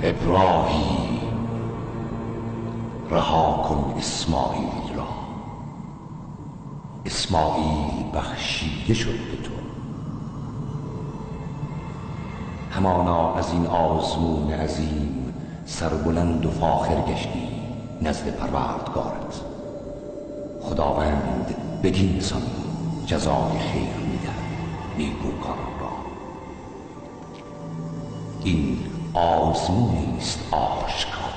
ابراهیم، رها کن اسماعیل را. اسماعیل بخشیده شد به تو. همانا از این آزمون عظیم سربلند و فاخر گشتی نزد پروردگارت. خداوند بدین سان جزای خیر می‌دهد نیکوکاران را. این آزمونی است آشکار.